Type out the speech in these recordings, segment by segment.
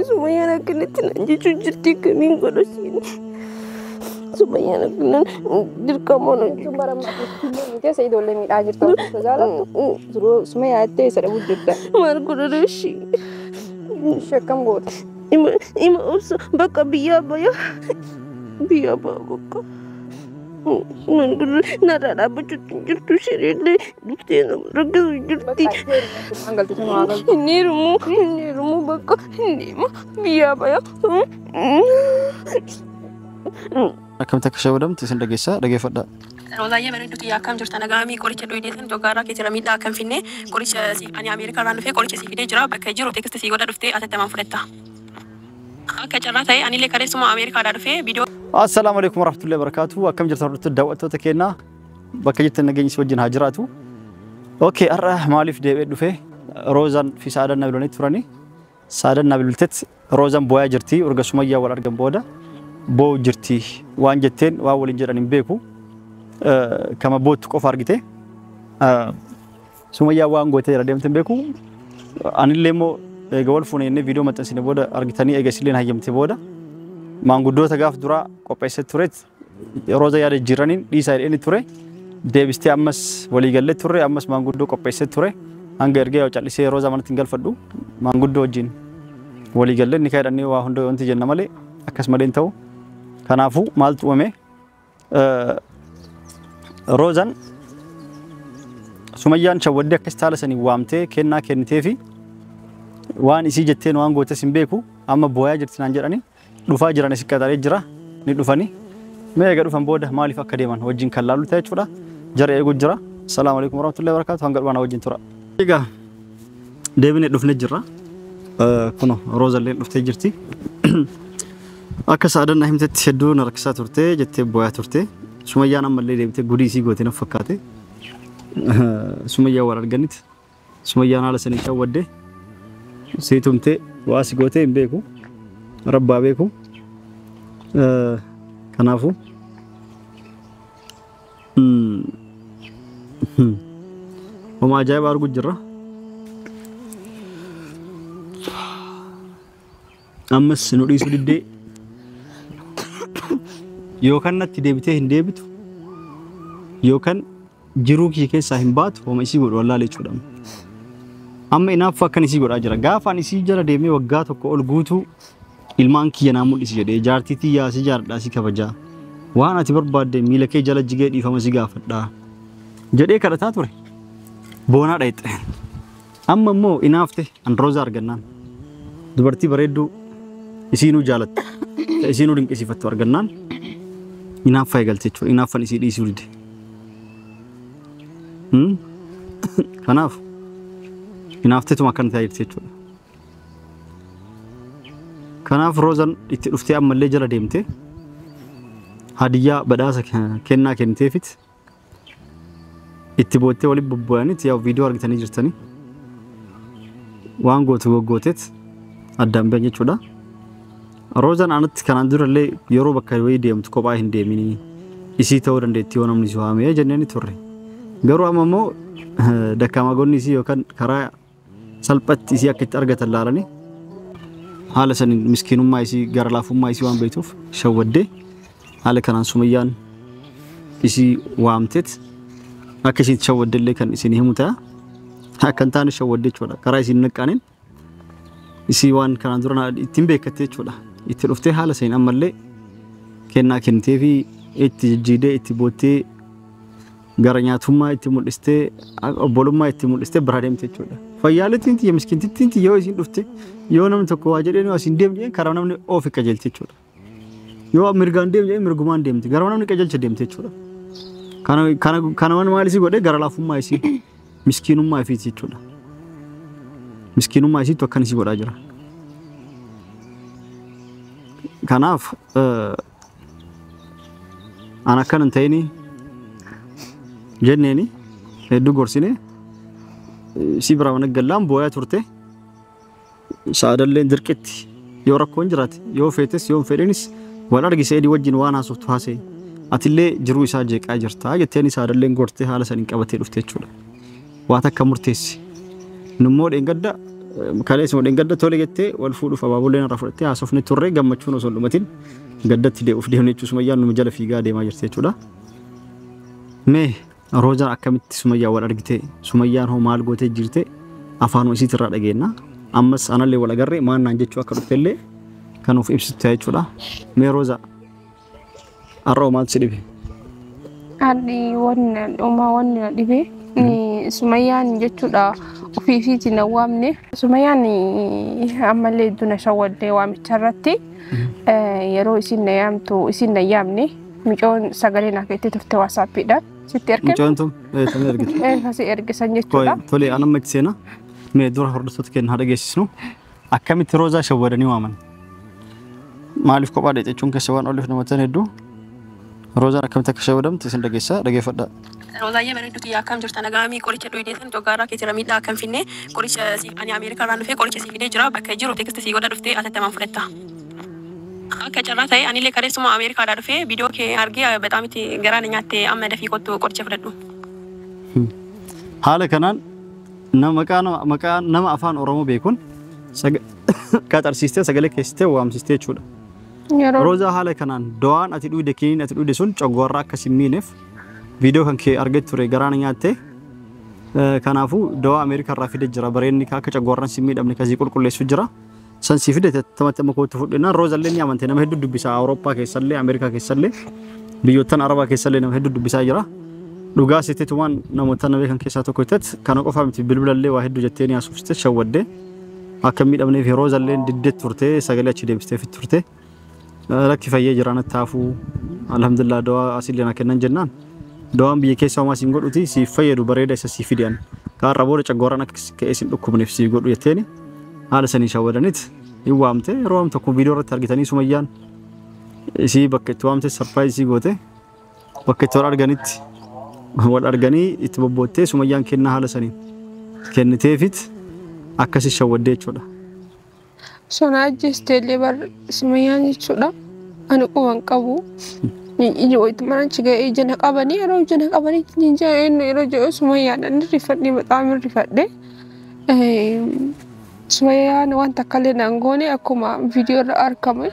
Sumayyaan akkanatti naan jechuun jirti, kamiin godha siin. Sumayyaan akkanan dirqama na Jechuun bara amma ati keessa ijoollee miidhaa jirta, osoo jaalattu suma yaaddee isa dhabuu jirta. Maal godha reeshi? Ishee akkam goota? Ima obsa bakka biyyaa baya. Biyyaa baya bakka. Maal godha, narraa dhaabbachuutti hin jirtu, isheen dhuftee nama rakkisu jirti. Bakka galtu sun waa galtu. Hin heerumu, hin heerumu, bakka hin deema biyyaa baya. Akkamitti akka shawadamtu isin dhageessaa, dhageeffadhaa. Roozaayyee bareedduu tiyya, akkam jirta? Nagaamii? Qoricha dhoyidee jogaaraa kee jira, miidhaa akkam finne? Qoricha ani Ameerikaa irraan dhufee qoricha si fidee jira. Bakka jiru text sii godha, dhuftee atattamaan fudhatta. Akka carraa ta'e anillee kaleessuma Ameerikaadhaa dhufee viidiyoo Assalaamu alaikum warahmatullahi wabarakatuh. Akkam jirtan hordoftoota, daawwattoota keenyaa? Bakka jirtan nageenyi si wajjin haa jiraatu. Okay, har'a maaliif deebi'ee dhufe? Roozaan fi Saadaan na bilbilanii turani. Saadaan na bilbiltetti Roozaan boo'aa jirti. Erga Sumayyaa wal argan booda boo'u jirti. Waan jetteen waan waliin jedhan hin beeku. Kama boottu qofa argite. Sumayyaa waan gootee jira deemte hin beeku. Anillee immoo eega wal fuune jennee viidiyoo maxxansine booda argitanii, eega isilleen hayyamte booda maanguddoota gaaf duraa qopheessee turet Rooza yaada jijjiiraniin dhiisaa jedheen ture. Deebistee ammas walii gallee turre, ammas maanguddoo qopheessee ture. Hanga ergee yoo callisee Rooza manatti hin galfadhu, maanguddoo wajjin walii gallee ni kaa'edhannee waa hunda wanti jenna malee akkas malee hin ta'u. Kanaafuu maaltu uumame? Roozaan Sumayyaan shawwaddee akkas taala sanii waamtee kennaa kennitee fi waan isii jetteen waan gootes hin beeku, amma booyaa jirti naan jedhani. Dhufaa jiran, si qaxaree jira, ni dhufani. Mee eega dhufan booda maaliif akka deeman wajjin kan laallu ta'e jechuudha. Jara eeguu jira. Assalaamu alaikum warahmatullahi wabarakatuh. Hanga dhumaan wajjin tura. Egaa deebinee dhufnee jirra. Kuno Roozalleen dhuftee jirti. Akka Sa'aadan na himtetti hedduu na rakkisaa turte jettee booyaa turte. Sumayyaan ammallee deebitee gudii isii goote na fakkaate. Sumayyaa wal arganitti Sumayyaan haala sanii shawwadde sii tumtee waa si gootee hin beeku. Rabbaa beeku. Kanaafuu homa ajaa'iba arguu jirra. Ammas nu dhiisuu diddee yookaan natti deebitee hin deebitu yookaan jiruu kiyya keessaa hin baatu, homa isii godhu wallaale jechuudha. Amma inaaffuu akkan isii godhaa jira. Gaafa ani isii jala deemee waggaa 1 ol guutuu ilmaan kiyya naa mul'isi jedhee, jaartii tiyyaa si jaaladhaa, si kabajaa, waan ati barbaadde miila kee jala jigee dhiifama si gaafadhaa jedhee kadhataa ture. Boonaa dhayxe. Amma immoo inaafte an Roozaa argannaan, dubartii bareedduu isiinuu jaalattu, ta isiinuu dinqisiifattu argannaan inaaffaa eegalte jechuudha. Inaaffan isii dhiisuu dide. Kanaaf inaafteetuma akkana ta'aa jirti jechuudha. Kanaaf Roozaan itti dhuftee ammallee jala deemte hadiyyaa badhaasa kennaa kenniteefit itti boottee walitti bobbo'aniit, yaa viidiyoo argitanii jirtanii, waan gootu goggooteet addaan bahan jechuudha. Roozaan anatti kanaan durallee yeroo bakka wayii deemtu kophaa hin deeminii, isii ta'uu dandeetti yoo namni si waamee jennee turre. Garuu amma immoo dakkaama gonni isii yookaan karaa salphatti isii akka itti argatan laalanii haala saniin miskiinummaa isii, gara laafummaa isii waan beektuuf shawwaddee haala kanaan Sumayyaan isii waamteet akka isiin shawwaddellee kan isin himu ta'a. Akka hin taane shawwaddee jechuudha. Karaa isiin naqqaaniin isii waan kanaan dura ittiin beekatte jechuudha. Itti dhuftee haala saniin ammallee kennaa kennitee fi itti jijjiidee, itti boottee, gara nyaatummaa itti mul'istee, obbolummaa itti mul'istee biraa deemte jechuudha. Fayyaalittiin tiyya, miskiintittiin tiyya, yoo isiin dhufte, yoo namni tokko waa jedhee asiin deemu jedheen, karaa namni oofi qajeelti jechuudha. Yoo mirgaan deemu jedhee mirgumaan deemti. Gara namni qajeelcha deemte jechuudha. Kana waan maal isii godhee? Gara laafummaa isii, miskiinummaa ifiiti jechuudha. Miskiinummaa isiitu akkan isii godhaa jira. Kanaaf an akkana hin ta'ini jenneeni hedduu gorsine, si biraa mana gallaan booyaa turte. Sa'adalleen dirqitti yoo rakkoon jiraate, yoo feetes yoo hin fedhinis wal argi, Se'idii wajjin waan haasoftu haasa'e, atillee jiruu isaa jeeqaa jirta jetteeni Sa'adalleen gortee haala saniin qabatee dhufte jechuudha. Waa takka murteessi. Nummoo dheengadda Kaleessuma dheengadda tole jettee wal fuudhuuf abaabooleen irraa fudhattee haasofni turre gammachuun osoo hin dhumatin gaddatti deebi'uuf deemne jechuudha. Sumayyaan nu jala fiigaa deemaa jirti jechuudha. Mee Roozaan akkamitti Sumayyaa wal argite? Sumayyaan hoo maal gootee jirte? Afaanuma isiitirraa dhageenna. Ammas anallee wal agarree maal naan jechuu akka dhuftellee kan of ibsitu jechuudha. Mee Roozaa har'a hoo maaltu si dhibe? Ani wanni dhumaa wanni na dhibe Sumayyaan jechuudha ofii ifiitiin na waamne. Sumayyaan ammallee hedduu na shawwadde waamicha irratti yeroo isin na yaamtu isin na yaamne micoon sagalee naa keettee turte waasaappiidhaan sitti erge. Mucaan tun tamee ergite. Kasi ergisan jechuudha. Tole an amma itti seenaa. Mee dura hordoftoota keenya haa dhageessisnu. Akkamitti Roozaa shawwadanii waaman? Maaliif kophaa dheete jechuun keessa waan oliif namoota hedduu Roozaan akkamitti akka shawwadamte isin dhageessaa dhageeffadhaa. Roozaayyee bareeddu tiyya akkam jirta nagaamii qoricha dhoydeetan coggaarraa keetira miidhaa akkam finne qoricha siif ani Ameerikaa irraan dhufee qoricha siif fidee jira bakka jiru teeksti sii godha dhuftee atattamaan fudhatta. Akka carraa ta'e anillee kaleessuma Ameerikaadhaa dhufee viidiyoo kee argee bexaam itti garaa na nyaatte amma dafii kottu qoricha fudhadhu. Haala kanaan nama maqaa nama maqaa nama afaan Oromoo beekuun qaxarsiistee sagalee keessitee waamsistee jechuudha. Yeroo Roozaa haala kanaan dawaan ati dhuyde kiniin ati dhuyde sun coggoorraa akka sin miineef viidiyoo kan kee argate ture garaa na nyaatte. Kanaafuu dawaa Ameerikaa irraa fide jira bareenni akka coggoorraan sin miidhamne kasii qulqulleessu jira. San si fide tamatti amma kootu fudhennaan Roozallee ni amante nama hedduu dubbisaa Awurooppaa keessallee Ameerikaa keessallee biyyoottan Arabaa keessallee nama hedduu dubbisaa jira. Dhugaa seeteetumaan namoota na beekan keessaa tokko jettet kana qofaa miti bilbilallee waa hedduu jettee ni haasofsite shawwaddee akka miidhamneef Roozallee diddee turte sagalee achi deebistee fit turte. Lakki fayyee jira natti haafuu alhamdulillah dawaa asillee na kennan jennaan dawaan biyya keessaa homaa siin godhuti siif fayyadu bareeda isa siif fidan kaarra booda caggoorraan akka ka'ee siin dhukkubneef siif godhu jetteeni haala sanii shawwadaniit hin waamte yeroo waamte kun viidiyoo irratti argitanii Sumayyaan isii bakka itti waamte sarpiraayizii goote bakka itti wal arganitti wal arganii itti bobboottee Sumayyaan kennaa haala saniin kenniteefit akkasi shawwaddee jechuudha. Sona ajjeesteellee bar Sumayyaan jechuudha. Ani quban qabu. Iji wayitu mana achi ga'ee ija na qabanii yeroo ija na qabanii ija eenyu yeroo jedhu Sumayyaan inni rifadhe bexaam rifadhe. Sumayyaan waan takka illee naan goone akkuma viidiyoo irra argame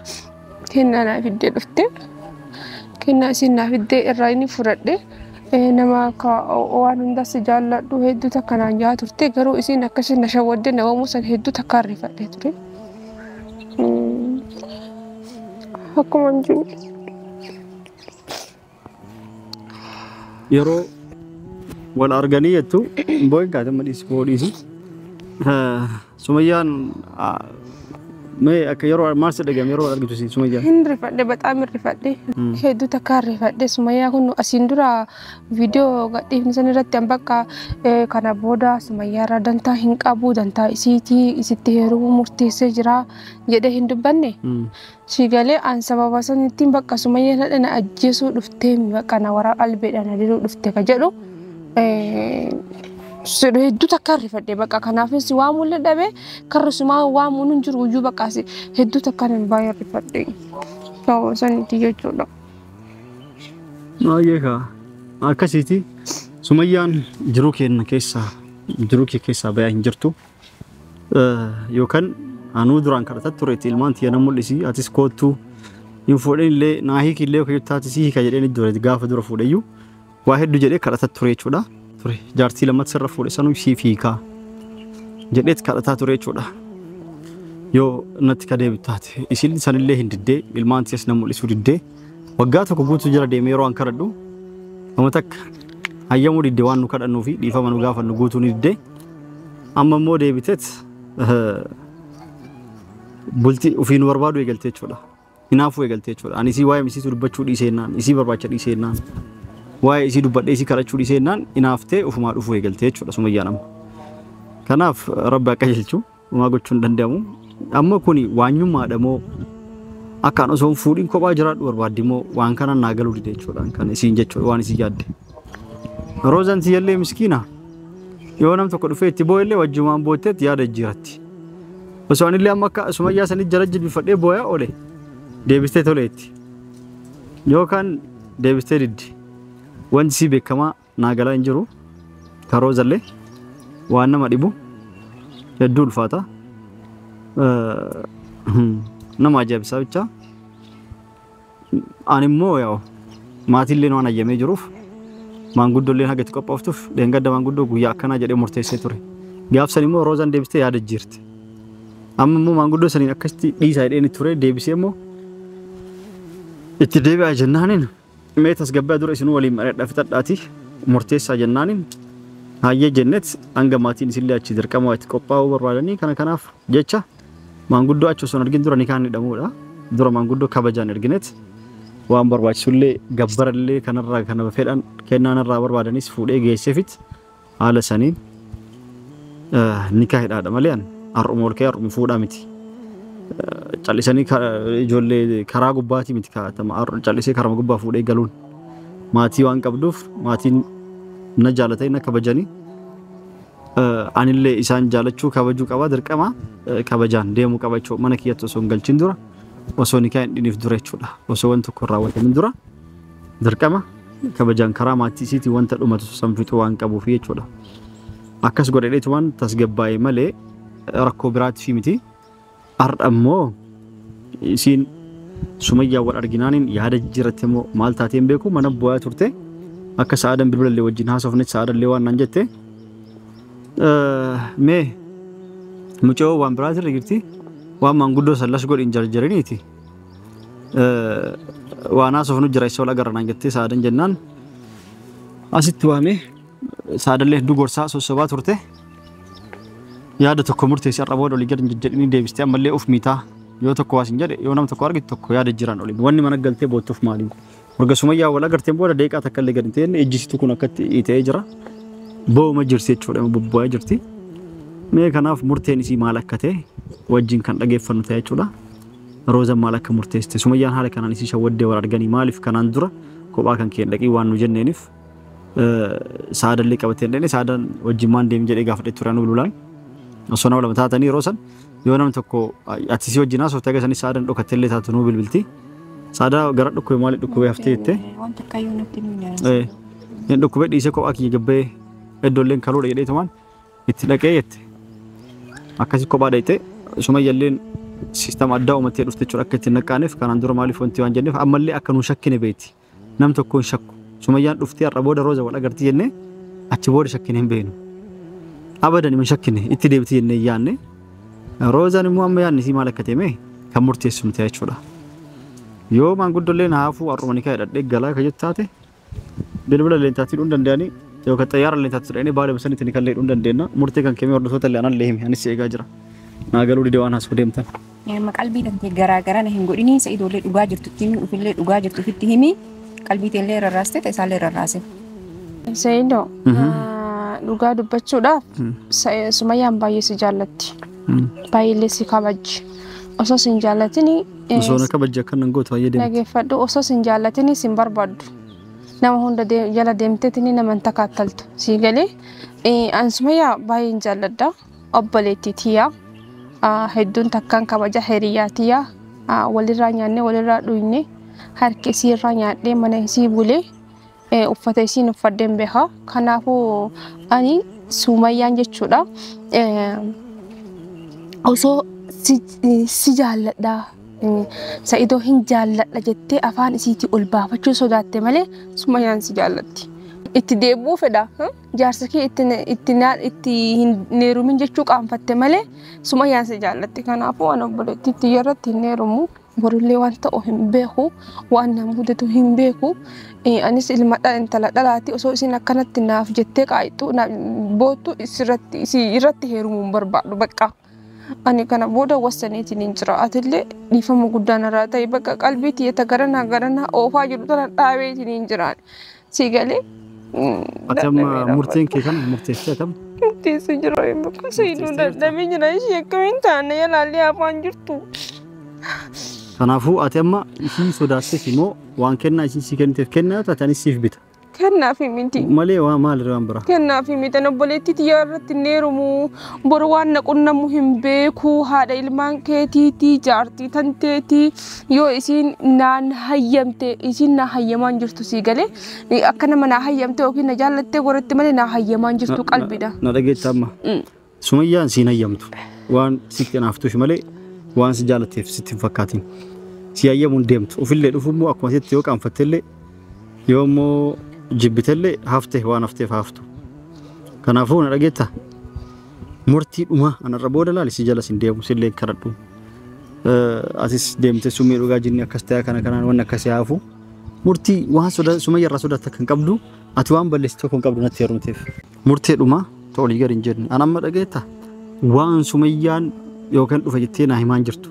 kennaa naa fiddee dhufte. Kennaa isiin naa fiddee irraa inni fudhadhe. Nama akka waan hundas jaalladhu hedduu takka naan jaa turte garuu isiin akkasiin na shawwaddee na waamuu san hedduu takka rifadhe ture. Akkuma hin jiru. Yeroo wal arganii jettu boo'in kaate amma dhiisi boo dhiisi. Sumayyaan mee akka yeroo maal si dhagahame yeroo wal argitu siin Sumayyaan? Hin rifadhe bexaam rifadhe hedduu takka rifadhe Sumayyaa kun asiin dura viidiyoo gadhiifni san irratti an bakka kana booda Sumayyaa irraa dantaa hin qabu dantaa isiitii isitti heerumuu murteessee jira jedhee hin dubbanne. Si galee an sababa sanittiin bakka Sumayyaan hadha na ajjeesuu dhuftee bakka na wara albeedha na diduu dhufte ka jedhu hedduu takka rifadhe bakka kanaafis waamuu dhabe karra sumaa waamuun hin jiru iyyuu bakka hedduu takka nan baay'ee rifadhe sababa sanitti jechuudha. Baay'ee kaa akkasiiti Sumayyaan jiruu keenya keessaa jiruu kee keessaa bayaa hin jirtu yookaan anuu duraan kadhataa tureetti ilmaan tiyya na mul'isi atis koottuu hin fuudhin illee naa hiiki illee yookaan taate si hiika jedheen dura gaafa dura fuudheyyuu waa hedduu jedhee kadhataa ture jechuudha. Ture jaartii lamatti sirra fuudhe sanuu siif hiikaa jedheet kadhataa ture jechuudha. Yoo natti ka deebitu taate isin sanillee hin diddee ilmaan tiyas na mul'isuu diddee waggaa tokko guutuu jala deemee yeroo an kadhadhu nama takka hayyamuu diddee waan nu kadhannuu fi dhiifama nu gaafannu guutuu ni diddee amma immoo deebiteet bultii ofii nu barbaadu eegalte jechuudha. Hinaafuu eegalte jechuudha. Ani isii waa'ee isiitu dubbachuu dhiiseennaan isii barbaacha dhiiseennaan waa'ee isii dubbadhee isii kadhachuu dhiiseennaan hinaaftee ofumaa dhufuu eegalte jechuudha Sumayyaan amma. Kanaaf Rabbi akka jechu homaa gochuu hin danda'amu. Amma kuni waanyummaadha moo akkaan osoo hin fuudhin kophaa jiraadhu barbaaddi moo waan kana naa galuu dide jechuudha kan isiin jechuudha waan isii yaadde. Roozaan tiyyallee miskiina yoo nam tokko dhufee itti boo'ellee wajjumaan bootteetti yaada jijjiiratti. Osoo anillee amma akka Sumayyaa sanitti jala jilbifadhee boo'aa oole deebistee toleetti. Yookaan deebistee diddi. Wanti sii beekamaa naa galaa hin jiru. Ka Roozallee waan nama dhibu. Hedduu ulfaata. Nama ajaa'ibsaa bicha. Ani immoo yaa'u maatiilleen waan ayyamee jiruuf maanguddoolleen haga itti qophooftuuf dheengadda maanguddoo guyyaa akkanaa jedhee murteessee ture. Gaafsan immoo Roozaan deebistee yaada jirti. Amma immoo maanguddoo saniin akkasitti dhiisaa jedheen ture deebisee immoo itti deebi'aa jennaaniin mee tasgabbii dura isinuu waliin mari'adhaa fixadhaati murteessaa jennaaniin hayyee jennet hanga maatiin isillee achi dirqama itti qophaa'uu barbaadanii kana kanaaf jecha maanguddoo achi osoo hin argin dura ni kaan hidhamuudha. Dura maanguddoo kabajaan erginet waan barbaachisullee gabbarallee kanarraa kana fedhan kennaanirraa barbaadanis fuudhee geesseefit haala saniin nikaa hidhaadha malee har'uma ol ka'ee har'uma fuudhaa miti. Callisanii ijoollee karaa gubbaatii miti kaa'atama callisee karaa gubbaa fuudhee galuun maatii waan qabduuf maatiin na jaalatanii na kabajanii anillee isaan jaalachuu kabajuu qaba dirqama kabajaan deemuu qaba jechuudha. Mana kiyyatti osoo hin galchin dura osoo nikaa hin dhiniif dura jechuudha. Osoo wanti tokko hin raawwatamin dura dirqama kabajaan karaa maatii isiitii wanta dhumatu san fixuu waan qabuuf jechuudha. Akkas godhadheetumaan tasgabbaa'e malee rakkoo biraatti miti. Har'a immoo isiin Sumayyaa wal arginaaniin yaada jijjiirratte immoo maal taateen beeku mana bu'aa turte akka sa'aadan bilbilallee wajjin haasofnetti sa'aadallee waan naan jette mee mucoo waan biraatirra jirti waan maanguddoo sallas godhin jarjariniiti waan haasofnu jira isa wal agarra naan jettee sa'aadan jennaan asitti waamee sa'aadallee hedduu gorsaa sossobaa turte. Yaada tokko murteessi har'a booda olii gadi hin jejjedhinii deebistee ammallee of miitaa yoo tokko waas hin jedhe yoo nama tokko argitu tokko yaada jiraan oliin wanni mana galtee boottuuf maali? Warga Sumayyaa wal agarteen booda deeqaa takka illee gadi hin ta'in ejjisitu kun akkatti ta'ee jira. Bo'uma jirti jechuudha bobbo'aa jirti. Mee kanaaf murteen isii maal akka ta'e wajjin kan dhageeffannu ta'e jechuudha. Roozaan maal akka murteessite Sumayyaan haala kanaan isii shawwaddee wal arganii maaliif kanaan dura kophaa kan kee dhaqii waan nu jenneeniif saadallee qabatee hin dhaqne saadaan wajjin maan deemi jedhee gaafadhee ture nu bilbilaan. Osoo nama lama taatanii yeroo san yoo namni tokko ati si wajjin haasofte aga sanis saadaan dhokattee illee taatu nuu bilbilti. Saadaa gara dhukkubee maaliif dhukkubee haftee jettee? Wanta akkayyuu natti hin Inni dhukkubee dhiisee kophaa kiyya gabbee iddoolleen kaluudha jedhee tumaan itti dhaqee jette. Akkasi kophaa dhaqxee Sumayyalleen siistama addaa uummattee dhufte jechuudha akka ittiin naqqaaneef kanaan dura maaliif wanti waan jenneef ammallee akka nu shakkine beekti. Nam tokko hin shakku. Sumayyaan dhuftee har'a booda Rooza wal agarti jennee achi booda shakkine hin beeknu. Abadan hin shakkine itti deebiti jennee yaanne Roozaan immoo amma yaanni isii maal akka ta'e mee kan murteessu ta'e jechuudha. Yoo maanguddoolleen haafuu har'uma nikaa hidhadhee galaa ka jettu taate bilbila leentaatti hidhuu hin danda'anii yookaan xayyaara leentaatti hidhanii baala sanitti ni kallee hidhuu hin dandeenya. Murtee kan kennee hordoftoota illee anaan himi anis eegaa jira. Naa galuu didee waan haasoo deemtan. Nama qalbii dantee garaa na hin godhinii Sa'idoollee dhugaa jirtutti himi ofillee dhugaa jirtu ofitti himi qalbii teellee rarraastee ta'e isaallee rarraase. Sa'idoo dhugaa dubbachuudhaaf Sumayyaan baay'ee si jaallatti. Baay'eellee si kabajji. Osoo si hin jaallatini Osoo na kabajji akka nan gootu baay'ee deemti. Dhageeffadhu osoo si hin jaallatini si hin barbaaddu. Nama hunda jala deemteetini nama hin takkaattaltu. Si galee an Sumayyaa baay'ee hin jaalladha. Obboleettii tiyyaa hedduun takkaan kabaja hiriyyaa tiyyaa walirraa nyaannee walirraa dhuyne harka isiirraa nyaadhee mana isii bulee uffata isiin uffadheen beeka. Kanaafuu ani Sumayyaan jechuudha. Osoo si jaalladha Sa'idoo hin jaalladha jettee afaan isiitii ol baafachuu sodaatte malee Sumayyaan si jaallatti. Itti deebi'uu fedha. Jaarsa kee itti hin heerumin jechuu qaanfatte malee Sumayyaan si jaallatti. Kanaafuu ani obboleettii tiyya irratti hin heerumu. Borullee waan ta'u hin beeku, waan na mudatu hin beeku. Anis ilma intala dhalaati osoo isin akkanatti naaf jettee qaayixu boottu irratti heerumuu hin barbaadu bakka. Ani kana booda wassaniitiin hin jira. Atillee dhiifama guddaan irraa ta'e bakka qalbii tiyyata garanaa garanaa oofaa jiru tana dhaabeetiin hin jiraan. Si galee. Ati amma murteen kee kana murteessitee akkam? Murteessee jira bakka seenuu dadhabee jira ishee akkamiin taane yalaallee afaan jirtu. Kanaafuu ati amma ishii sodaatteef immoo waan kennaa ishiin si kenniteef kennaa taate anis siif bita. Kennaafi miti. Malee waan maalirra waan biraa? Kennaafi miti. Obboleettii tiyya irratti hin heerumu. Boru waan na qunnamu hin beeku. Haadha ilmaan keetiiti, jaartii tanteeti. Yoo isiin naan hayyamte, isiin na hayyamaan jirtu sii galee akka nama na hayyamte yookiin na jaallattee godhatte malee na hayyamaan jirtu qalbiidha. Na dhageetta amma. Sumayyaan siin hayyamtu waan sitti naaftuuf malee waan si jaalatteef sitti hin fakkaatin. Si hayyamuun deemtu ofillee dhufummoo akkuma sitti yoo qaanfattellee yoo immoo jibbitellee hafte waan hafteef haftu. Kanaafuu na dhageetta murtii dhuma anarra booda laali si jala sin deemu sillee kadhadhu. Atis deemte summii dhugaa jinni akkas ta'e kana kanaan waan akkasii hafu murtii waan soda sumayya irraa sodaata kan qabdu ati waan balleessitu tokko hin qabdu natti heerumteef. Murtee dhuma ta'olii gadi hin jenne an amma dhageetta waan sumayyaan yookaan dhufa jettee naa himaan jirtu.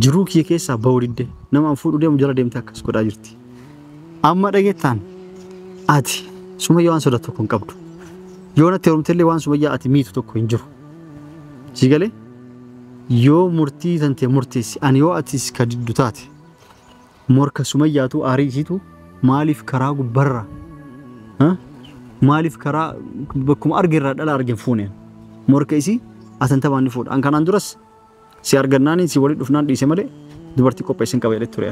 Jiruu kiyya keessaa ba'uu didde nama an fuudhu deemu jala deemte akkas godhaa jirti. Amma dhageettaan ati sumayyaa waan sodaatu tokko hin qabdu. Yoo natti heerumtellee waan sumayyaa ati miitu tokko hin jiru. Si galee yoo murtii tante murteessi ani yoo atis ka diddu taate morka sumayyaatu aarii isiitu maaliif karaa gubbarra maaliif karaa bakkuma arge irraa dhala arge fuuneen morka isii atan tabaan ni fuudha. An kanaan duras si argannaan si waliin dhufnaan dhiise malee dubartii qopheessin qaba jedhee ture.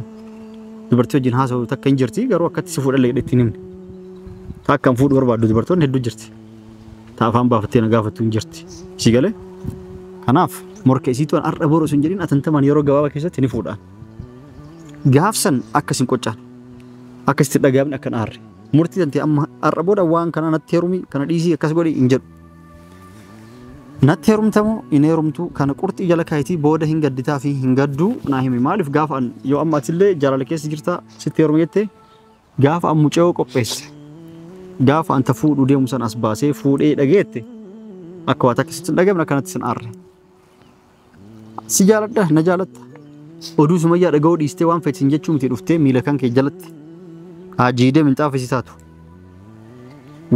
Dubartii wajjin haasa'u takka hin jirti garuu akkatti si fuudhallee jedhee ittiin himne. Takka hin fuudhu barbaaddu dubartoonni hedduu jirti. Ta afaan baafattee na gaafattu hin jirti. Si galee? Kanaaf morka isiitu har'a boru osoo hin jedhin atantamaan yeroo gabaabaa keessatti ni fuudhaan. Gaafsan akkas hin qoccaan. Akkasitti dhagaamni akkan aarre. Murtii tantee amma har'a booda waan kana natti heerumi kana dhiisii akkas godhi hin jedhu. Natti heerumtamoo hin heerumtu kana qurxii jala kaayitii booda hin gadditaa fi hin gadduu naa himi maaliif gaafa an yoo amma atillee jaalala keessa jirta sitti heerume jettee gaafa an mucayoo qopheesse gaafa anta fuudhu deemu san as baasee fuudhee dhageette akka waa takka sitti hin dhagahamne akkanatti sin aarre. Si jaaladha na jaalatta oduu sumayyaa dhaga'uu dhiistee waan feetin jechuu miti dhuftee miila kan kee jalatti haajiidee minxaafa si taatu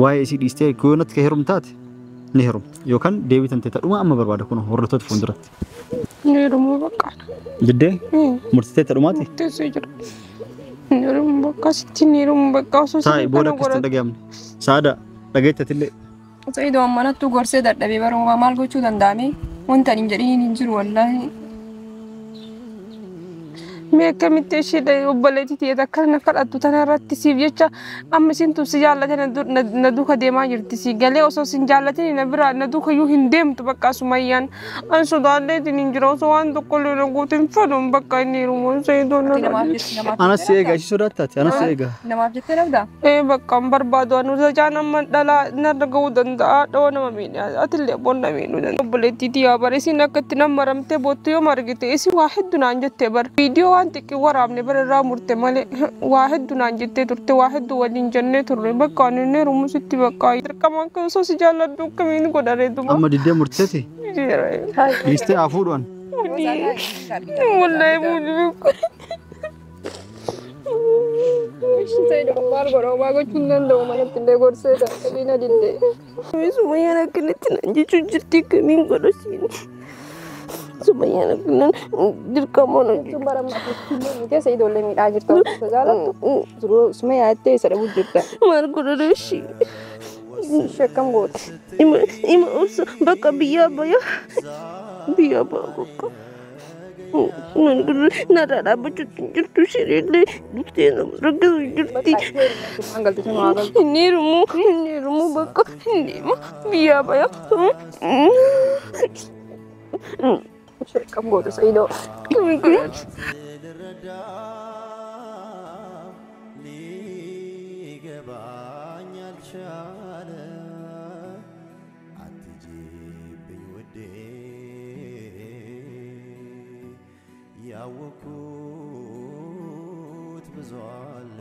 waa'ee isii dhiistee yoo natti ka heerumtaate ni heerumta yookaan deebii tantee tadhuma amma barbaada kun hordoftoota fuulduratti. Ni heerumuu bakka. Jiddee murtitee tadhumaati? Murteessee jira. Ni heerumuu bakka sitti ni heerumuu bakka osoo Taa'i booda akkasitti hin dhagahamne. Saada dhageettatillee. Sa'iidoo ammanattuu gorsee dadhabee baruma maal gochuu danda'ame wanta ani hin jedhiniin hin jiru wallaahi. Mee akkamitti ishee obboleettii ta'e akka na kadhattu tana irratti siif jecha amma isin tun si jaallate na duuka deemaa jirti si galee osoo sin jaallatin na bira na duuka iyyuu hin deemtu bakka sumayyaan an sodaadheetiin hin jira osoo waan tokko illee na goote hin fedhuun bakka inni heerumu Sa'iidoo na Ati namaaf jettee namaaf Anas si eega ishii sodaattaati anas si eega. Namaaf jettee dhabdaa? Ee bakka hin barbaadu anu jaan amma dhalaa narra ga'uu danda'a dhawaa nama miidha atillee boonna miidhuu danda'a. Obboleettii tiyyaa bara isin akka itti nama maramtee boottu yoo margite isin waa hedduu naan jettee bara viidiyoo waan xiqqii waraabne bara irraa murte malee waa hedduu naan jettee turte waa hedduu waliin jennee turre bakka ani hin heerumu sitti bakka dirqama akka osoo si jaalladhu akkamiin godharee duba. Amma diddee murteeti dhiistee haa fuudhu an. Wallahi buuni. Sa'iidoo maal godha homaa gochuu hin danda'u manatti illee gorsee dadhabee na didde. Sumayyaan akkanatti naan jechuun jirti akkamiin godha siin. Sumayyaan akkanan dirqama na Jechuun bara amma illee miitee Sa'iidoo illee miidhaa jirta osoo jaalattu suma yaaddee isa dhabuu jirta. Maal godha reeshi? Ishee akkam goote? Ima obsa bakka biyyaa baya biyyaa baya bakka. Maal godha narraa dhaabbachuutti hin jirtu isheen dhuftee nama rakkisuu jirti. Waan galte sun haa galtu. Hin heerumu hin heerumu bakka hin deema biyyaa baya. Ishee akkam goote Sa'iidoo? ሊገባኝ አልቻለ አትጂብኝ ውዴ ያወኩት ብዙ አለ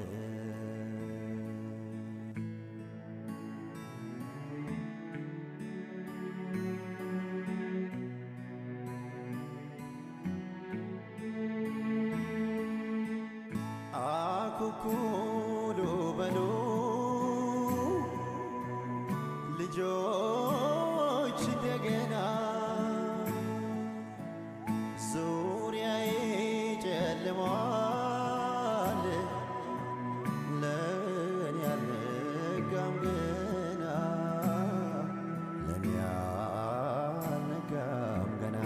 አኩኩሉ በሉ ልጆች እንደገና ዙሪያዬ ጨልሟል ለእኔ አልነጋም ገና ለእኔ አልነጋም ገና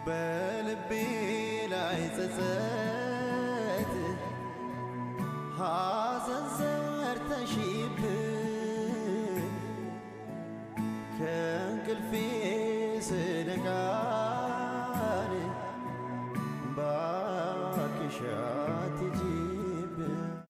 በልቤ ላይ ጸጸት ሐዘን ዘርተሽብኝ አድራሻ ትጂ።